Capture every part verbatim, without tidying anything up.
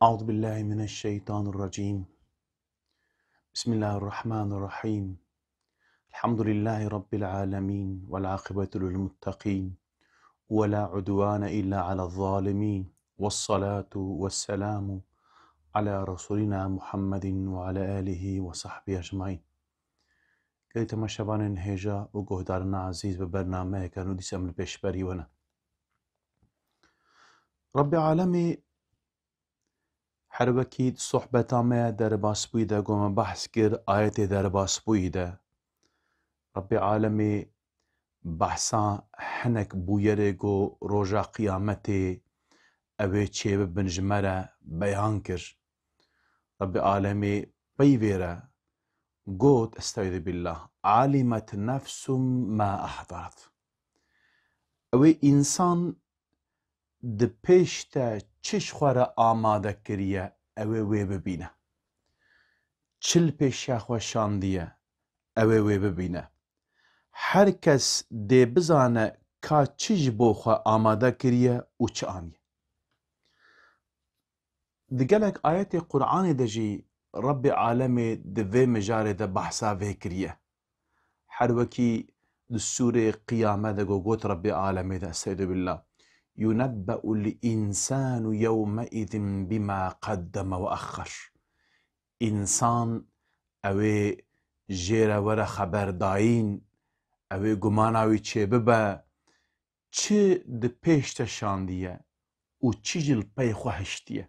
أعوذ بالله من الشيطان الرجيم. بسم الله الرحمن الرحيم. الحمد لله رب العالمين، والعاقبة للمتقين، ولا عدوان إلا على الظالمين، والصلاة والسلام على رسولنا محمد وعلى آله وصحبه أجمعين. Gelî temaşevanên hêja û guhdarina ezîz, bi bernameyeke nû dîsa em li pêşberî we ne. Rabbê Alemê her wekî di sohbeta me derbasbûyî de, ku me behs kir, ayetê derbasbûyî de, Rabbê Alemê behsa hinek bûyerê ku roja qiyametê ew ê çêbibin ji me re beyan kir. Rabbê Alemê peyvê re got, Estaizu billah, "Alimet nefsum ma ahdarat." Ew ê însan di pêş te çi ji xwe re amade kiriye, ew ê wê bibîne. Çi li pêşiya xwe şandiye, ew ê wê bibîne. Her kes dê bizane ka çi ji bo xwe amade kiriye û çi aniye. Di gelek ayetê Qur'anê de jî Rabbê Alemê di vê mijarê de behsa vê kiriye. Her wekî di sûrê Qiyame de got, got Rabbê Alemê de, Estaizu billah, "Yunebbe'ul însanu yewmeîzin bima qaddeme ve axxer." Însan ew ê jê re were xeberdayîn, ew ê gumana wî çêbibe, çi di pêş te şandiye û çi jî li pey xwe hiştiye.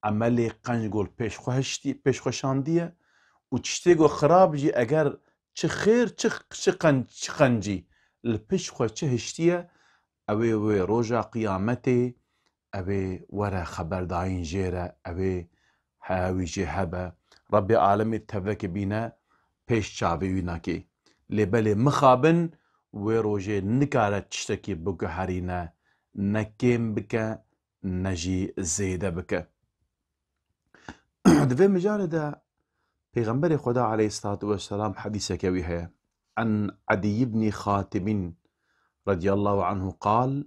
Emelê qenc ku li pêş xwe hiştî-, pêş xwe şandiye û tiştê ku xirab jî, eger çi xêr, çi, çi qenc, çi qencî li pêş xwe çi hiştiye, ew ê wê roja qiyametê, ew ê were xeberdayîn jê re, ew ê heya wî jê hebe. Rabbê Alemê tevekê bîne pêş çavê wî nakê. Lê belê mixabin, wê rojê nikare tiştekî biguherîne, ne kêm bike, ne jî zêde bike. Di vê mijarê de Pêxemberê Xweda aleyhissalatu vesselam hedîseke wî heye. An Edî ibnî Xatimîn radiyallahu anhu qal,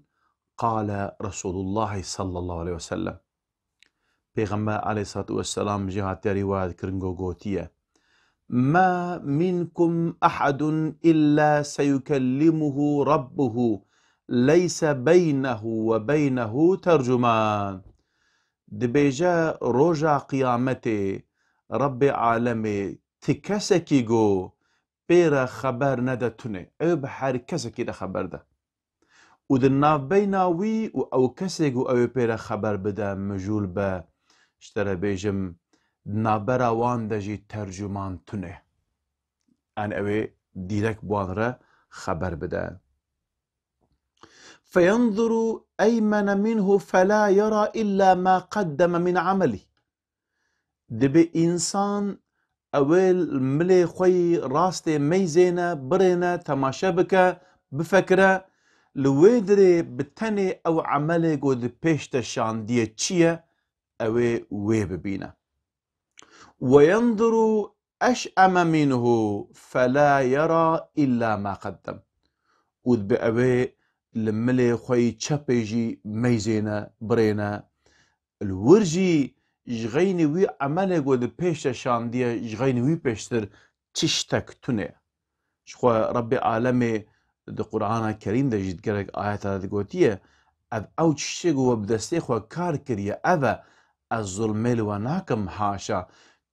qale Resulullah sallallahu aleyhi ve sellem. Pêxember aleyhissalatu vesselam jê hatiye rîwayet kirin ku gotiye, "Ma minkum ahadun illa seyukellimuhu rabbuhu, leyse beynehu ve beynehu tercuman." Dibêje, roja qiyametê Rabbê Alemê ti kesekî ku pê re xeber nede tune. Ew bi her kesekî de xeber de. Û di navbeyna wî û ew kesê ku ew ê pê re xeber bide, mijûl be, ji te re bêjim, di navbera wan de jî tercuman tune. An ew ê dîrek bi wan re xeber bide. فَيَنْظُرُ أَيْمَنَ مِنْهُ فَلَا يَرَى إِلَّا مَا قَدَّمَ مِنْ عَمَلِهِ. Dibê însan ew ê milê xwe yî rastê meyzêne, birêne, temaşe bike, bifekire, li wê dirê bi tenê ew emelê ku di pêş te şandiye çi ye, ew ê wê bibîne. وَيَنْظُرُ أَشْأَمَ مِنْهُ فَلَا يَرَى إِلَّا مَا قَدَّمَ. Û dibe ew ê li milê xwe yî çepê jî meyzêne, birêne. Li wir jî ji xeynî wî emelê ku di pêş de şandiye, ji xeynî wî pêştir tiştek tune. Ji xwe Rebbê Alemê di Qur'ana Kerîm de jî di gelek ayeta de digotiye, ev ew tiştê ku we bi destê xwe kar kiriye, ev e, ez zulmê li we nakim, haşa.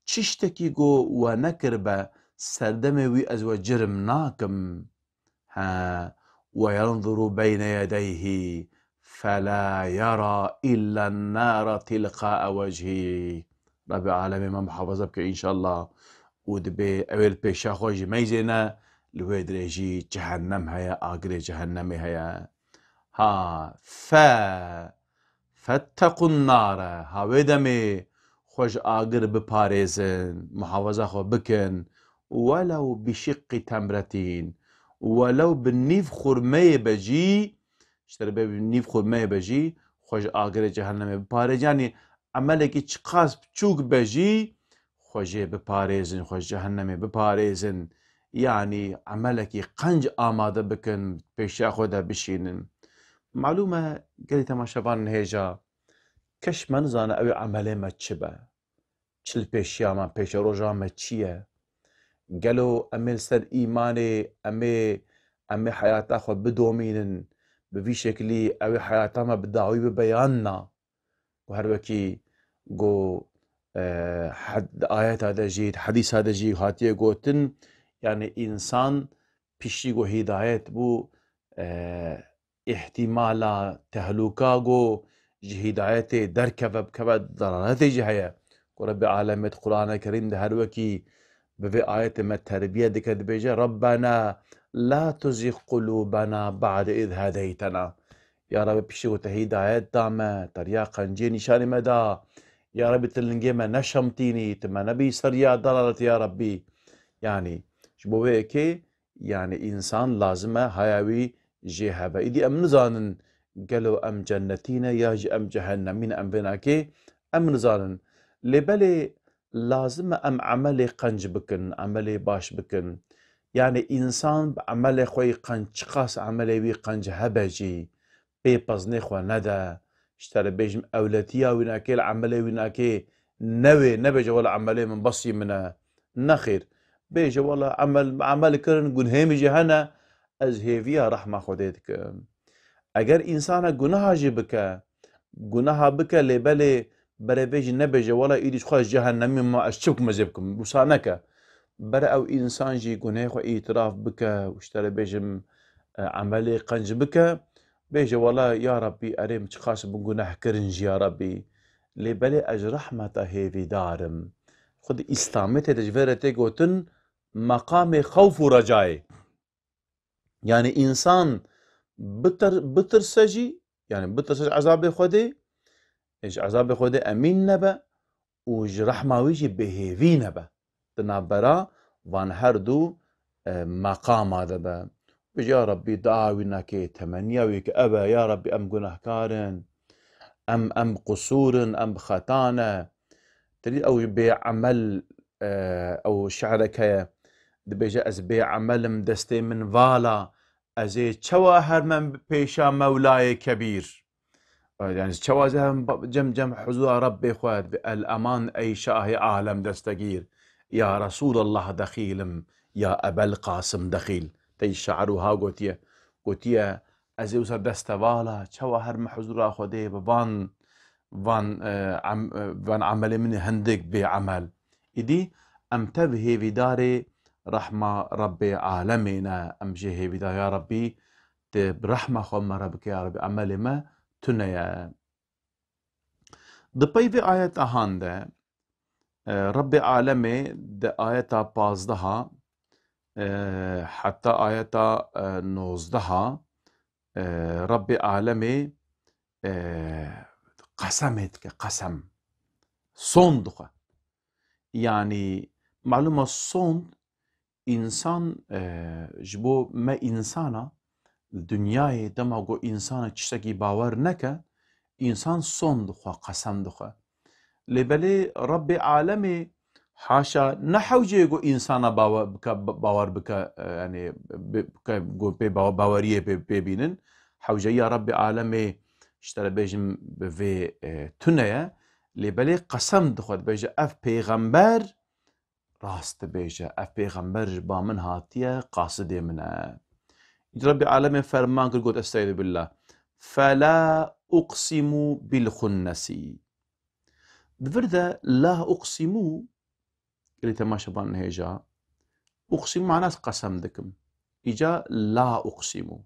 Tiştekî ku we nekiribe, serdemê wî ez we cirm nakim. He, وَيَنْظُرُ بَيْنَ يَدَيْهِ فَلَا يَرَى إِلَّا النَّارَ تِلْقَاءَ وَجْهِهِ. Rabbê Alemê me muhafaza bike înşallah. Û dibê ew ê li pêşa xwe jî meyzêne, li wê dirê jî cehennem heye, agirê cehennemê heye. Ha, fe, فَاتَّقُوا النَّارَ. Ha wê demê xwe ji agir biparêzin, muhafaza xwe bikin. وَلَوْ بِشِقِّ تَمْرَةٍ. Welew bi nîv xurmeyê be jî, ji te re bê bi nîv xurmeyê be jî, xwe ji agirê cehennemê biparêz. Yanî emelekî çiqas biçûk be jî, xwe jê biparêzin, xwe ji cehennemê biparêzin. Yanî emelekî qenc amade bikin, pêşiya xwe de bişînin. Malûm e, gelî temaşevanên hêja, Keş me nizane ew ê emelê me çi be. Çi li pêşiya me, pêşeroja me çi ye? Gelo em ê li ser îmanê, em ê, em ê heyata xwe bidomînin, bi vî şekilî ew ê heyata me bi dawî bibe yan na? Û her wekî got, e, hed-, di ayeta de jî, di hedîsa de jî hatiye gotin, yanî însan piştî ku hîdayet bû, e, îhtîmala tehlûka ku ji hîdayetê derkeve, bikeve dalaletê jî heye. Ku Rebbê Alemê di Qur'ana Kerîm de her wekî bi vê ayetê me terbiye dike, dibêje, "Rabbena la tuzîg qulûbena ba'de iz hedeytena." Ya Rebbî, piştî ku te hîdayet da me, te riya qenciyê nîşanî me da. Ya Rebbî, tu lingê me neşemtînî, tu me nebî ser riya dalaletê ya Rebbî. Yanî, ji bo vê yekê, yanî însan lazim e haya wî jê hebe. Îdî em nizanin gelo em cennetî ne ya jî em cehennemî ne, em vê nakê em nizanin. Lê belê lazim e em emelê qenc bikin, emelê baş bikin. Yanî însan bi emelê xwe yî qenc, çiqas emelê wî qenc hebe jî, pê peznê xwe nede. Ji te re bêjim, ewletiya wî nakê li emelê wî nakê newê, nebêje, "Wela emelê min besî min e." Nexêr. Bêje, "Wela emel, emel kirin, gunhê min jî hene, ez hêviya rehma Xwedê dikim." Eger însana gunaha jî bike, gunaha bike, lê belê berê vê jî nebêje, "Wela îdî ji xwe ez cehennemî me, ez çi bikim, ez ê bikim." Wisa neke. Bere ew însan jî gunehê xwe îtiraf bike û ji te re bêjim, e, emelê qenc bike, bêje, "Wela ya Rabbî, erê min çiqas bin guneh kirin jî ya Rabbî. Lê belê ez ji rehmeta hêvîdar im." Xwedî Îslamê tê de ji vê re tê gotin meqamê xewf û recayê. Yanî însan bitir-, bitirse jî, yanî bitirse ji ezabê Xwedê, ê ji ezabê Xwedê emîn nebe û ji rehma wî jî bêhêvî nebe. Di navbera van her du, e, meqama de be. Bêje, ya Rabbî, dua wî nake, temeniya wî ki ev e, ya Rabbî, em gunehkar in, em, em bi qusûr in, em bi xeta ne. Terî ew bêemel, e, ew şi'rek heye, dibêje, "Ez bêemel im, destê min vala, ez ê çawa hermem bi pêşa Mewlayê Kebîr?" Yani çawa ez herim ba-, cem cem huzura Rabbê xwe, dibê, "El eman ey şahê alem destegîr, ya Resûlallah dexîl im, ya Ebel Qasim dexîl." Tey şair wiha gotiye, gotiye, "Ez ê wisa destevala, çawa herme huzura Xwedê bi van, van, e, em-, e, van emelê min ê hindik bê emel." Îdî em tev hêvîdarê rehma Rebbê alemê ne, em jê hêvîdar, ya Rebbî, tu bi rehma xwe me re bike, ya Rebbî, emelê me tune ye. Di pey vê ayeta han de, e, Rebbê alemê di ayeta pazdeha, e, heta ayeta, e, nozdeha, e, Rebbê alemê, e, qesemê dike, qesem. Sond dixwe. Yanî, malûm e, sond însan, e, ji bo me însana, li dinyayê dema ku însana tiştekî bawer neke, însan sond dixwe, qesem dixwe. Lê belê Rebbê alemê haşa ne hewceyê ku însana bawe-, bike, bawer bike, e, yanî bi-, bike, ku pê bawe-, baweriyê pê, pê bînin. Hewceyiya Rebbê alemê, ji te re bêjim, bi vê, e, tune ye. Lê belê qesem dixwe, dibêje, ev pêxember rast dibêje, ev pêxember ji ba min hatiye, qasidê min e. Îca Rebbê alemê ferman kir, got, "Estaizu billah. Fela uqsimu bil xunnesî." Di vir de la uqsimu, gelî temaşevan hêja, uqsimu mana ez qesem dikim. Îca la uqsimu.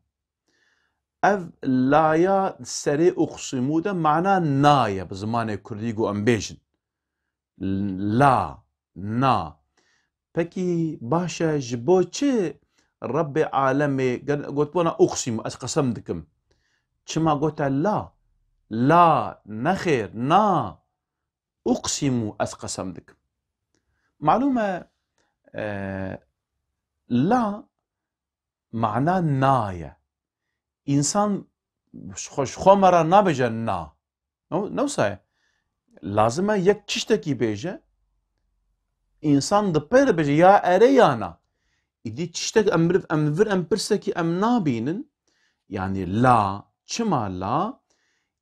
Ev laya serê uqsimu de mana na ye, bi zimanê kurdî ku em bêjin. La, na. Pekî baş e, ji bo çi Rebbê alemê gel-, gotibûna uqsimu, ez qesem dikim? Çima gote la? La, nexêr, na. Uqsimu, ez qesem dikim. Malûm e, e, la mana na ye. Însan ji xwe, ji xwe me re nabêje na. Ne, ne wisa ye. Lazim e yek tiştekî bêje, însan di pê de bêje ya erê ya na. Îdî tiştek em vir, em vir em pirsekî em nabînin. Yanî la, çima la?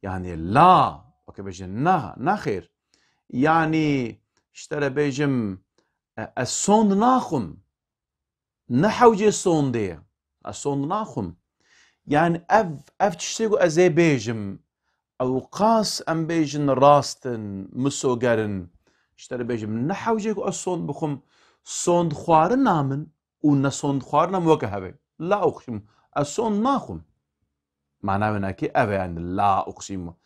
Yanî la, Ke bêje, na, na xêr. Yanî, ji te re bêjim, e, ez sond naxwim. Ne hewcê sondê ye. Ez sond naxwim. Yanî ev, ev tiştê ku ez ê bêjim, ew qas em bêjin rast in, misoger in. Ji te re bêjim, ne hewcê ku ez sond bixwim, sondxwarina min û nesondxwarina min weke hev e. La uqsimu. Ez sond naxwim. Mana wênekê ev e, yani la uqsimu.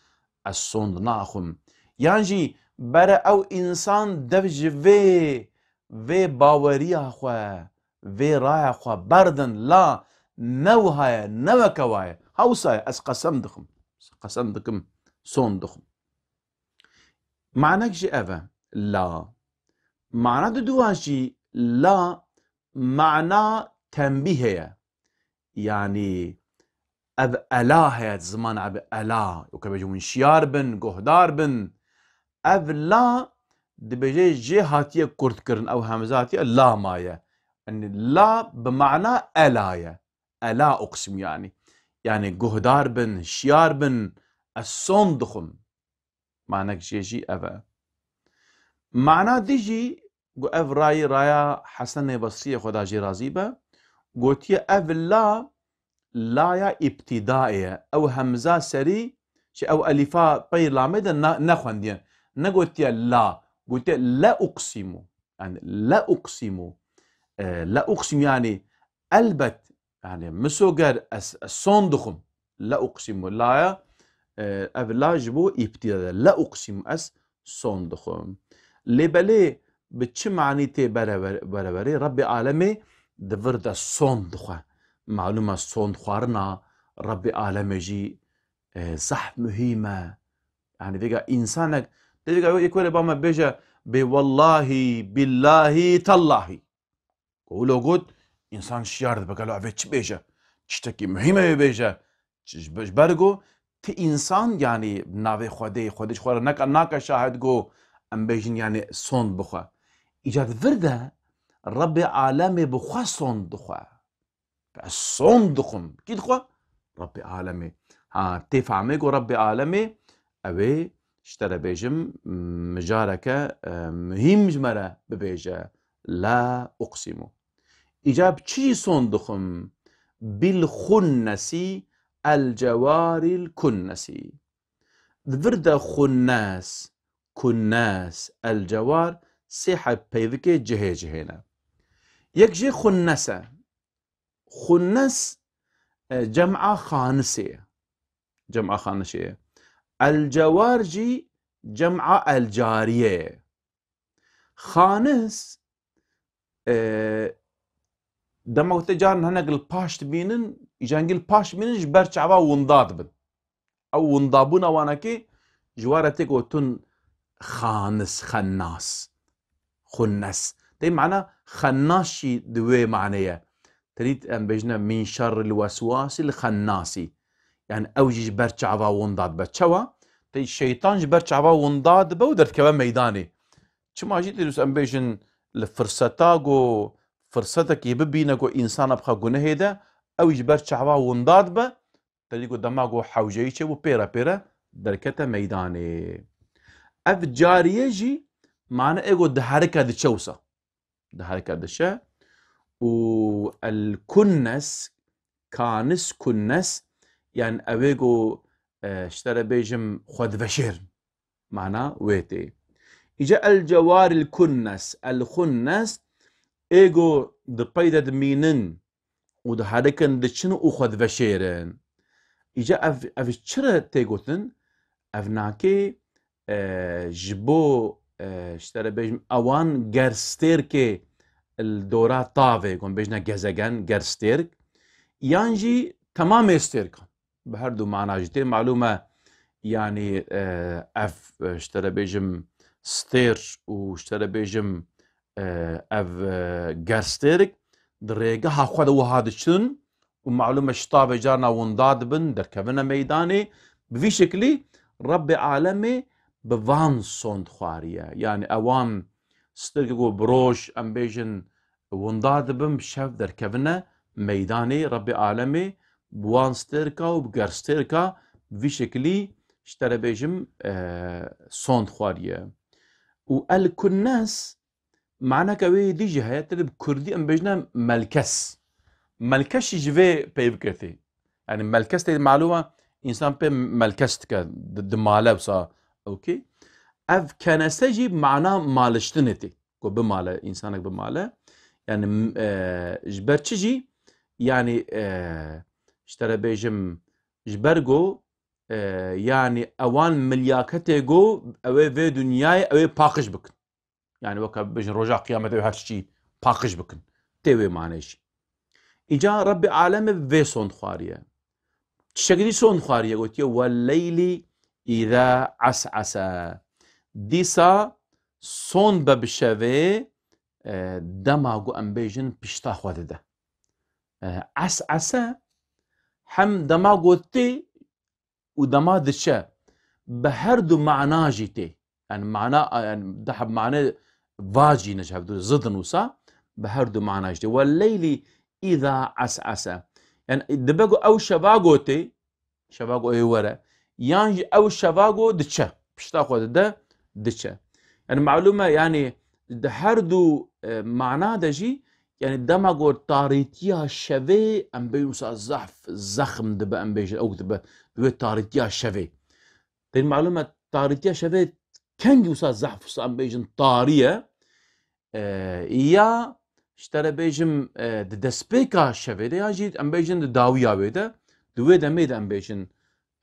Ez sond naxwim. Yan jî bere ew însan dev ji vê, vê baweriya xwe, vê raya xwe berdin, la ne wiha ye, ne weke wa ye. Ha wisa ye, ez qesem dixwim. Qesem dikim, sond dixwim. Manek jî ev e, la. Mana diduwa jî la mana tenbîhê ye. Yanî ev ela heye, ziman ev ela. Weke bêjin hûn şiyar bin, guhdar bin. Ev la dibêje jê hatiye kurtkirin, ew hemze hatiye la maye. Yanî la bi mana ela ye. Ela uqsim yanî. Yanî guhdar bin, şiyar bin, ez sond dixwim. Manek jê jî ev e. Mana dî jî ku ev rayî raya Hesenê Basriyê, Xweda jê razî be, gotiye ev la, laya îbtîdayê ye. Ew hemza serî, ji ew elîfa pey lamê de ne-, nexwendiye. Negotiye la, gotiye le uqsimu. Yani le uqsimu. E, le uqsimu yani elbet, yani misoger ez, ez son dixwim. Le uqsimu. Laya, e, ev la ji bo îbtîda de. Le uqsimu, ez son dixwim. Lê belê bi çi manî tê berever-, bereverê? Rebbê alemê di vir de son dixwe. Malûm e, son xwarina Rebbê alemê jî, e, zehf muhîm e. Yani vêga însanek, tê vêga yek were ba me bêje, bê wellahî, billahî, tellahî. Ku wilo got, însan şiyar dibe, gelo ev ê çi bêje? Tiştekî muhîm e wê bêje. Ji, ji ber ku ti însan, yanî navê Xwedê, Xwedê ji xwe re neke, nake şahid ku em bêjin, yanî sond bixwe. Îca di vir de Rebbê alemê bi xwe sond dixwe. Ez sond dixwim. Kî dixwe? Rebbê alemê. Ha, tê fehmê ku Rebbê alemê, ew ê ji te re bêjim, mijareke, e, muhîm ji me re bibêje. La uqsimu. Îca bi çi jî son dixwim? Bil xunnesi, el cewaril kunnesi. Di vir de xunnes, kunnes, el cewar sê heb peyvikê cihê cihê ne. Yek jê xunnes e. Xunnes, e, cem'a xanisê ye. Cem'a xanisê ye. El cewar jî cem'a el cariyê ye. Xanis, e, dema ku te carin hinek li paş dibînin, îcangî li paş dibînin ji ber çava winda dibin. Ew windabûna wanekê ji wa re tê gotin xanis, xennas, xunnes. Tê mana xennas jî di wê manê ye. Terît em bêjine min şerril weswasil xennasî. Yani ew jî ji ber çava winda dibe. Çawa? Tê şeytan ji ber çava winda dibe û derdikeve meydanê. Çima jî dîrûs em bêjin li firseta ku firsetekî bibîne ku însana bixwe gunehê de, ew ji ber çava winda dibe, tedî ku dema ku hewceyî çêbû pêre pêre derkete meydanê. Ev cariye jî mane ê ku diherike diçe wisa. Diherike diçe. Û el kunnes, kanis kunnes, yani ew ê ku, e, ji te re bêjim xwe diveşêrin. Mana wê tê. Îca el cewaril kunnes, el xunnes, ê ku di pey de dimînin û diherikin diçin û xwe diveşêrin. Îca ev, ev çi re tê gotin? Ev nakê, e, ji bo, e, ji te re bêjim, ewan ger stêrkê li dora tavê, ku em bêjine gezegen, ger stêrk, yan jî temamê stêrkan. Bi her du mana jî tê. Malûm e, yanî, e, ev, e, ji te re bêjim stêr û ji te re bêjim, e, ev, e, gerstêrik di rêgeha xwe de wiha diçin û malûm e ji tavê carna winda dibin, derkevine meydanê. Bi vî şeklî Rebbê alemê bi van sond xwariye. Yanî ewan stêrkê ku bi roj, em bêjin, winda dibin, bi şev derkevine meydanê. Rebbê alemê bi wan stêrka û bi gerstêrka bi vî şekilî ji te re bêjim, e, sond xwariye. Û el-kunnes, maneke wê yê dî jî heye, tê bi kurdî em bêjine melkes. Melkes jî ji vê peyv ketê. Yani melkes tê malûm e, însan pê melkes dike, di, di male wisa, okey. Ev kenese jî mana maliştinê tê. Ku bimale, însanek bimale. Yani, m-, e, ji ber çi jî? Yani, e, ji te re bêjim, ji ber ku, e, yani ewan milyaketê ku ew ê vê dinyayê ew ê paqij bikin. Yani weke bêjin roja qiyametê ew her çî paqij bikin. Tê wê manê jî. Îca Rebbê alemê vê sond xwariye. Tiştekî dî sond xwariye, gotiye, "Welleylî îza es'ese." Dîsa sond be bi şevê, e, dema ku em bêjin pişta xwe dide. E, es'ese hem dema ku tê û dema diçe. Bi her du mana jî tê. Yani mana, yani di heb mane vacî ne ji hevdu zidin wisa, bi her du mana jî tê. "Welleylî îza es'ese." Yani dibe ku ew şeva ku tê, şeva ku ê were, yan jî ew şeva ku diçe, pişta xwe dide, diçe. Yani malûm e, yani di her du, e, mana de jî, yani dema ku tarîtiya şevê em bê wisa zehf, zexm dibe, em bêjin, ew dibe, wê tarîtiya şevê. Tê malûm e, tarîtiya şevê kengî wisa zehf, wisa em bêjin tarî ye. E, ya ji te re bêjim, e, di destpêka şevê de, ya jî em bêjin di dawiya wê de, di wê demê de em bêjin,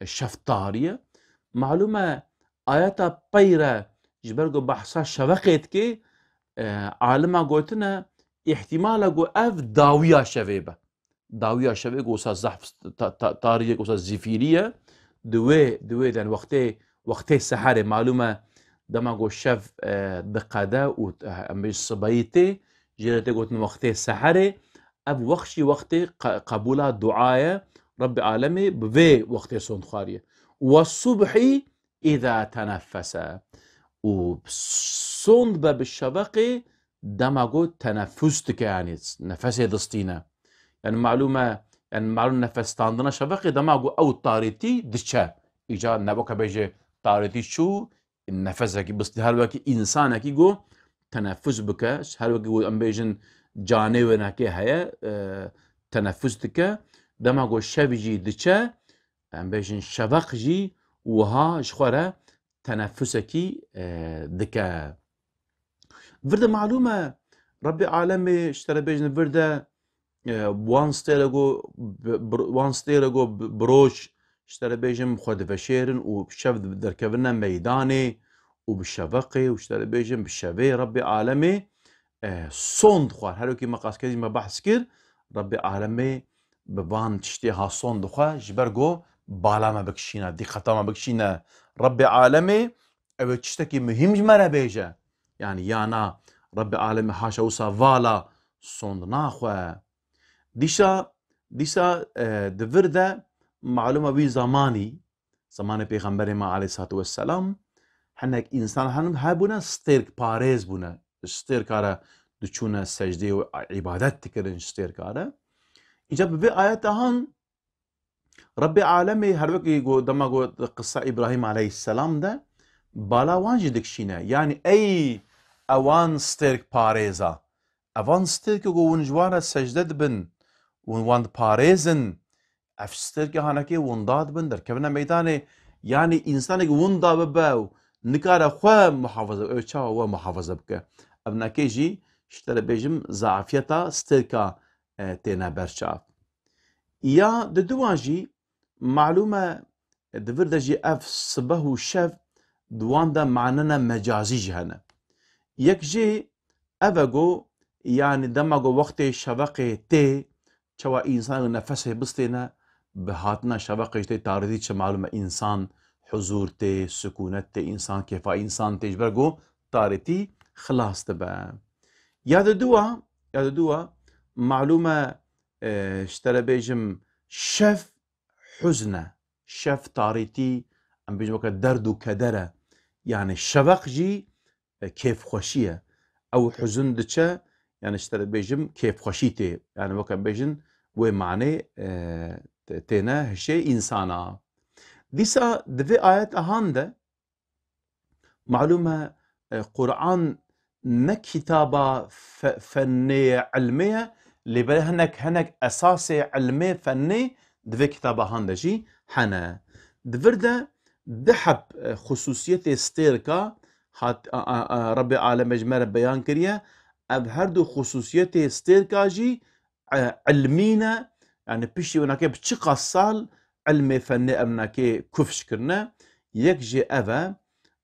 e, şev tarî ye. Malûm e, ayeta pey re ji ber ku behsa şeveqê dikê, e, alima gotine, îhtimal e ku ev dawiya şevê be. Dawiya şevê ku wisa zehf ta-, ta-, tarî ye, ku wisa zifîrî ye. Di wê, di wê de wextê, wextê seherê, malûm e, dema ku şev, e, diqede û, e, em bêjin sibeyî tê, jê re tê gotin wextê seherê. Ev wext jî wextê qe-, qebûla dua ye. Rebbê alemê bi vê wextê sond xwariye. "Wessubhî îza teneffese." Û sond be bi şeveqê dema ku tenefus dike, yani nefesê distîne. Yani malûm e, yani malûm nefes standina şeveqê dema ku ew tarîtî diçe. Îca ne weke bêje tarîtî çû, nefesekî bistî, her wekî însanekî ku tenefus bike, her wekî ku em bêjin canê wênekê heye, e, tenefus dike. Dema ku şev jî diçe, em bêjin şeveq jî wiha ji xwe re tenefusekî, e, dike. Vir de malûm e, Rebbê alemê ji te re bêjin vir de, e, wan stêre ku bi-, bir-, wan stêre ku bi-, bi roj ji te re bêjin xwe diveşêrin û bi şev di-, derkevine meydanê û bi şeveqê û ji te re bêjin bi şevê Rebbê alemê, e, sond xwar. Her wekî me qas kir, me behs kir, Rebbê alemê bi van tiştê ha sond dixwe, ji ber ku bala me bikişîne, dîqeta me bikişîne. Rebbê alemê ew ê tiştekî muhîm ji me re bêje. Yani ya na, Rebbê alemê haşa wisa vala sond naxwe. Dîsa, dîsa, e, di vir de malûm e wî zemanî, zemanê Pêxemberê me aleyhissalatu vesselam, hinek însan henin hebûne stêrk parêz bûne. Stêrka re diçûne secdê û îbadet dikirin ji stêrka re. Îca bi vê ayeta han Rebbê alemê her wekî ku dema ku di qisa Îbrahîm aleyhisselam de bala wan jî dikişîne. Yanî ey ewan stêrk parêza. Evan stêrkê ku hûn ji wan re secde dibin, hûn wan diparêzin, ev stêrkê hanekê winda dibin, derkevine meydanê. Yanî însanek winda bibe û nikare xwe muhafaza, ew çawa we muhafaza bike? Ev nekê jî ji te re bêjim, zaafiyeta stêrka, e, têne berçav. Ya diduwa jî, malûm e, di vir de jî ev sibeh û şev di wan de manene mecazî jî hene. Yek jî ev e ku, yanî dema ku wextê şeveqê tê, çawa însan nefesê bistêne, bi hatina şeveqê jî tê tarîtî çi malûm e, însan huzûr tê, sikûnet tê, însan kêfa însan tê, ji ber ku tarîtî xilas dibe. Ya diduwa, ya diduwa, malûm e, e, ji te re bêjim, şev huzn e, şev tarîtî, em bêjin weke derd û keder e. Yanî şeveq jî, e, kêfxweşî ye. Ew huzn diçe, yanî ji te re bêjim kêfxweşî tê. Yanî weke bêjin wê manê, e, tê-, têne hişê însana. Dîsa di vê ayeta han de, malûm e, e, Quran ne kitaba fe-, fennê ilmê ye, lê belê hinek, hinek esasê ilmê fennê di vê kitaba han de jî hene. Di vir de du heb, e, xusûsiyetê stêrka hat, a, a, a, Rebbê Alemê ji me re beyan kiriye. Ev her du xusûsiyetê stêrka jî, e, ilmî ne. Yani piştî winakê bi çiqas sal ilmê fennê evnakê kufş kirine. Yek jê ev e,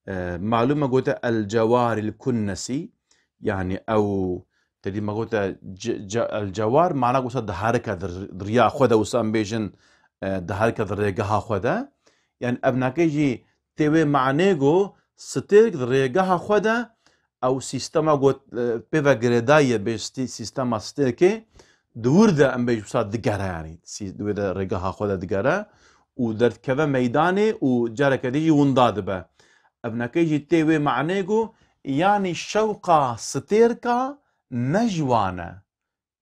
e, malûm e gote El Cewaril Kunnesî, yani ew tedî me gote ce-, ce-, El Cewar, mana wisa diherike di r-, di riya xwe de, wisa em bêjin, e, diherike di rêgeha xwe de. Yani evnakê jî tê wê manê go stêrk di rêgeha xwe de, ew sîstema got, e, pê ve girêdayî ye, bê stî-, sîstema stêrkê di wir de em bêj wisa digere, yanî sî-, di wê de rêgeha xwe de digere û derdikeve meydanê û careke dî jî winda dibe. Evnakê jî tê wê manê go, yanî şewqa stêrka ne ji wan e.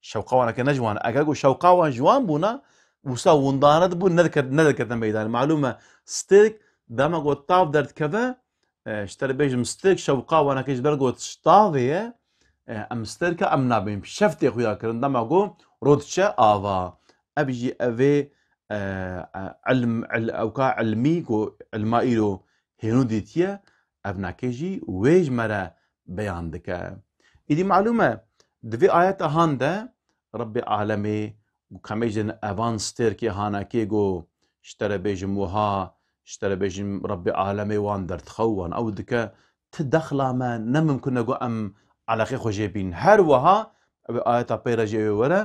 Şewqa wanakê ne ji wan e. Eger ku şewqa wan ji wan bûna, wisa windane dibû, nedike-, nediketine meydanê. Malûm e, stêrk dema ku tav derdikeve, e, ji te re bêjim, stêrk şewqa wanakê ji ber ku tavê ye, e, em stêrka em nabînin. Şev tê xuya kirin, dema ku roj diçe ava. Ev jî evê, e, e, ilm, il-, ewka ilmî ku ilma îro hênû dîtiye, evnakê jî wê ji me re beyan dike. Îdî malûm e, di vê ayeta han de Rebbê Alemê û kemê jin evan stêrkê hanakê go, ji te re bêjim wiha, ji te re bêjim Rebbê Alemê wan derdixew wan ew dike, ti dexla me ne mimkun e go em eleqê xwe jê bîn. Her wiha ew ayeta pê re jê wê were,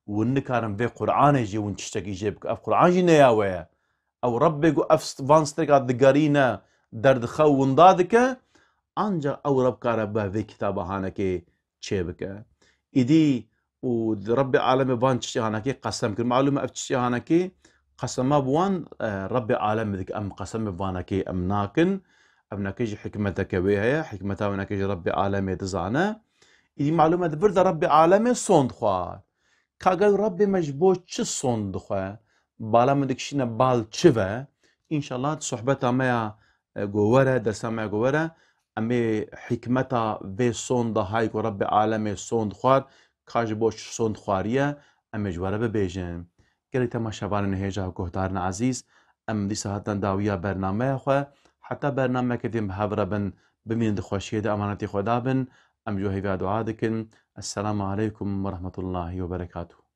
win nikarin vê Qur'anê jî win tiştekî jê bike. Ev Qur'an jî ne ya we ye. Ew Rebbê ku ev st-, van stêrka digerîne, derdixew winda dike, ancaq ew Reb kare be vê kitaba hanekê çêbike. Îdî û di Rebbê Alemê van çiştê hanekê qesem kir. Malûm e ev çiştê hanekê qesema bi wan, e, Rebbê Alemê dike. Em qesem bi vanekê em nakin. Evnekê jî hikmeteke wê heye. Hikmeta wenekê jî Rebbê Alemê dizane. Îdî malûm e di vir de Rebbê Alemê sond xwar. Ka gel Rebbê me ji bo çi sond dixwe? Bala me dikişîne bal çi ve? Înşallah di sohbeta me ya, e, ku were, dersa me ya ku were, em ê hikmeta vê sonda hay ku Rebbê Alemê sond xwar, ka ji bo çi sond xwariye, em ê ji we re bibêjin. Gelek temaşevanên hêja û guhdarên ezîz, em dîsa hatin dawiya bernameya xwe. Heta bernameyeke din bi hev re bin, bimînin di xweşiyê de, emanetî Xweda bin. Em ji we hêviya dua dikin. Esselamu aleykum ve rahmetullahi ve berekatuhu.